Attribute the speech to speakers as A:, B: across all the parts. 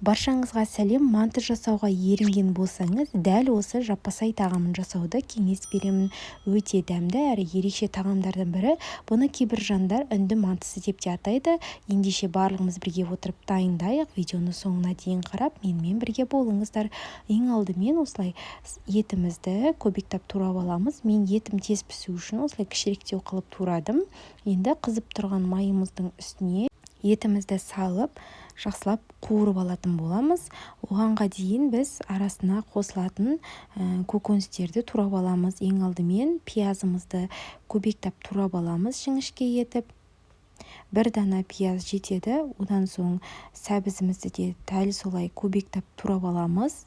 A: Баршаңызға сәлем! Манты жасауға ерінген болсаңыз, дәл осы жаппасай тағамын жасауды кеңес беремін. Өте дәмді әрі ерекше тағамдардың бірі. Бұны кейбір жандар үнді мантысы деп те атайды. Ендеше, барлығымыз бірге отырып дайындайық. Видеоны соңына дейін қарап, менімен бірге болыңыздар. Ең алдымен осылай етімізді көбектап турап аламыз. Мен етім тез пісу үшін осылай кішіректеу қылып турадым. Енді қызып тұрған майымыздың үстіне етімізді салып, жақсылап қуырып алатын боламыз. Оғанға дейін біз арасына қосылатын көкөністерді турап аламыз. Ең алдымен пиязымызды көбектап турап аламыз, жіңішке етіп. Бір дана пияз жетеді. Одан соң сәбізімізді де дәл солай көбектап турап аламыз.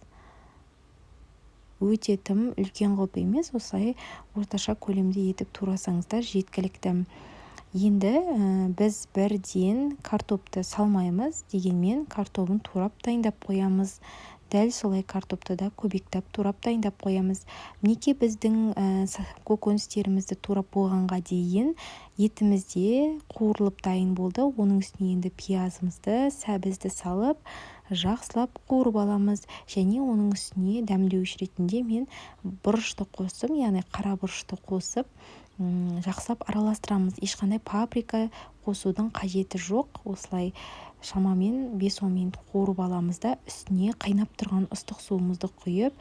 A: Өте тым үлкен қылып емес, осылай орташа көлемде етіп турасаңыздар, жеткілікті. Енді біз бірден картопты салмаймыз, дегенмен картобын турап, дайындап қоямыз. Дәл солай картопты да көбектап турап, дайындап қоямыз. Мінекей, біздің көкөністерімізді турап болғанға дейін етіміз де қуырылып дайын болды. Оның үстіне енді пиязымызды, сәбізді салып, жақсылап қуырып аламыз. Және оның үстіне дәмдеуіш ретінде мен бұрышты қостым, яғни қара бұрышты қосып, жақсылап араластырамыз. Ешқандай паприка қосудың қажеті жоқ. Осылай шамамен 5-10 минут қуырып аламыз да, үстіне қайнап тұрған ыстық суымызды құйып,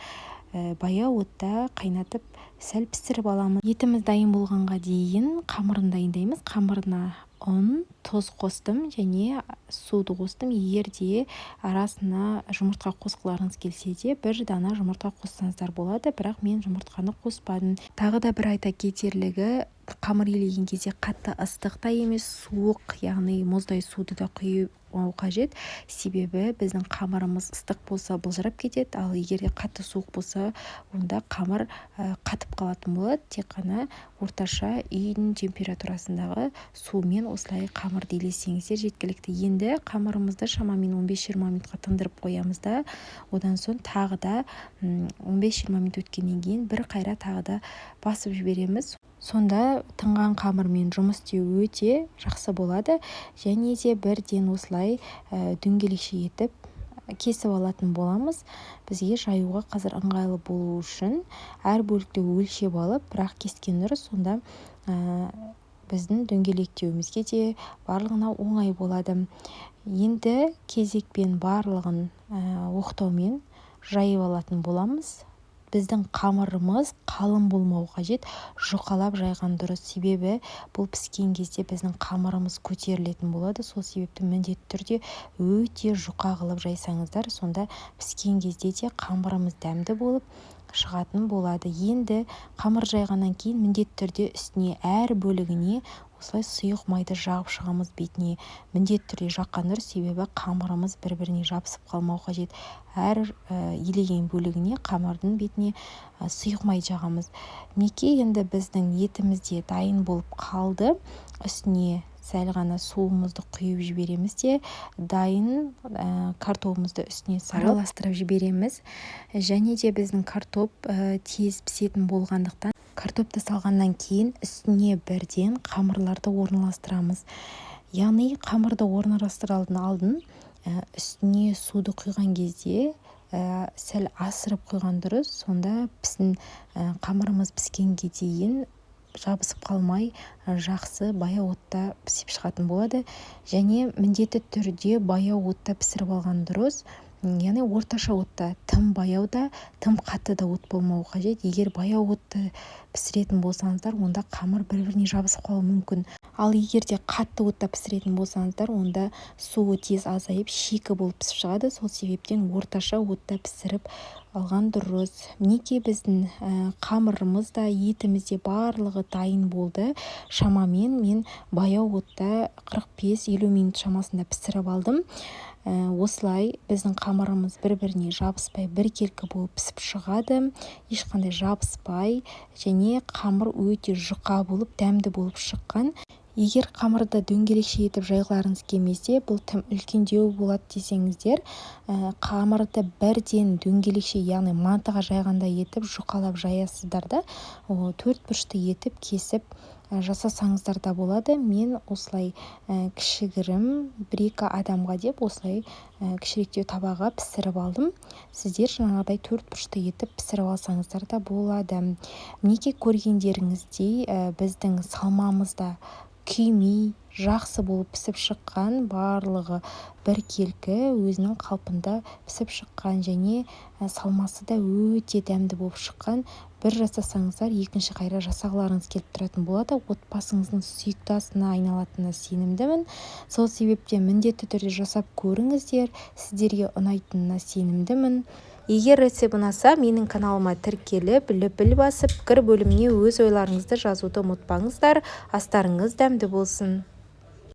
A: баяу отта қайнатып, сәл пісіріп аламыз. Етіміз дайын болғанға дейін қамырын дайындаймыз. Қамырына ұн, тұз қостым және суды қостым. Егер де арасына жұмыртқа қосқыларыңыз келсе де, бір дана жұмыртқа қоссаңыздар болады, бірақ мен жұмыртқаны қоспадым. Тағы да бір айта кетерлігі, қамыр илеген кезде қатты ыстық та емес, суық, яғни мұздай суды да құю қажет. Себебі біздің қамырымыз ыстық болса, былжырап кетеді, ал егер де қатты суық болса, онда қамыр қатып қалатын болады. Тек қана орташа үйдің температурасындағы сумен осылай қамырды илесеңіздер, жеткілікті. Енді қамырымызды шамамен 15-20 минутқа тындырып қоямыз да, одан соң тағы да 15-20 минут өткеннен кейін бір қайра тағы да басып жібереміз. Сонда тынған қамырмен жұмыс істеу өте жақсы болады. Және де бірден осылай дөңгелекше етіп кесіп алатын боламыз. Бізге жаюға қазір ыңғайлы болу үшін әр бөлікті өлшеп алып, бірақ кескен дұрыс. Сонда біздің дөңгелектеуімізге де, барлығына оңай болады. Енді кезекпен барлығын оқтаумен жайып алатын боламыз. Біздің қамырымыз қалың болмауы қажет, жұқалап жайған дұрыс. Себебі бұл піскен кезде біздің қамырымыз көтерілетін болады. Сол себепті міндетті түрде өте жұқа қылып жайсаңыздар, сонда піскен кезде де қамырымыз дәмді болып шығатын болады. Енді қамыр жайғаннан кейін міндетті түрде үстіне, әр бөлігіне осылай сұйық майды жағып шығамыз. Бетіне міндетті түрде жаққан дұрыс, себебі қамырымыз бір біріне жабысып қалмау қажет. Әр илеген бөлігіне, қамырдың бетіне сұйық май жағамыз. Мінекей, енді біздің етіміз де дайын болып қалды. Үстіне сәл ғана суымызды құйып жібереміз де, дайын картобымызды үстіне салып, араластырып жібереміз. Және де біздің картоп тез пісетін болғандықтан, картопты салғаннан кейін үстіне бірден қамырларды орналастырамыз. Яғни қамырды орналастырардың алдын үстіне суды құйған кезде сәл асырып құйған дұрыс. Сонда пісін қамырымыз піскенге дейін жабысып қалмай, жақсы баяу отта пісіп шығатын болады. Және міндетті түрде баяу отта пісіріп алған дұрыс, яғни орташа отта, тым баяу да, тым қатты да от болмауы қажет. Егер баяу отта пісіретін болсаңыздар, онда қамыр бір біріне жабысып қалуы мүмкін. Ал егер де қатты отта пісіретін болсаңыздар, онда суы тез азайып, шикі болып пісіп шығады. Сол себептен орташа отта пісіріп алған дұрыс. Мінекей, біздің қамырымыз да, етіміз де, барлығы дайын болды. Шамамен мен баяу отта 45-50 минут шамасында пісіріп алдым. Осылай біздің қамырымыз бір біріне жабыспай, біркелкі болып пісіп шығады, ешқандай жабыспай, және қамыр өте жұқа болып, дәмді болып шыққан. Егер қамырды дөңгелекше етіп жайғыларыңыз келмесе, бұл тым үлкендеу болады десеңіздер, қамырды бірден дөңгелекше, яғни мантыға жайғандай етіп жұқалап жаясыздар да, төрт бұрышты етіп кесіп жасасаңыздар да болады. Мен осылай кішігірім, бір-екі адамға деп, осылай кішіректеу табаға пісіріп алдым. Сіздер жаңағыдай төрт бұрышты етіп пісіріп алсаңыздар да болады. Мінекей, көргендеріңіздей, біздің салмамыз да күймей, жақсы болып пісіп шыққан. Барлығы біркелкі, өзінің қалпында пісіп шыққан және салмасы да өте дәмді болып шыққан. Бір жасасаңыздар, екінші қайра жасағыларыңыз келіп тұратын болады. Отбасыңыздың сүйікті асына айналатынына сенімдімін. Сол себептен міндетті түрде жасап көріңіздер, сіздерге ұнайтынына сенімдімін. Егер рецепт ұнаса, менің каналыма тіркеліп, лүпіл басып, пікір бөліміне өз ойларыңызды жазуды ұмытпаңыздар. Астарыңыз дәмді болсын!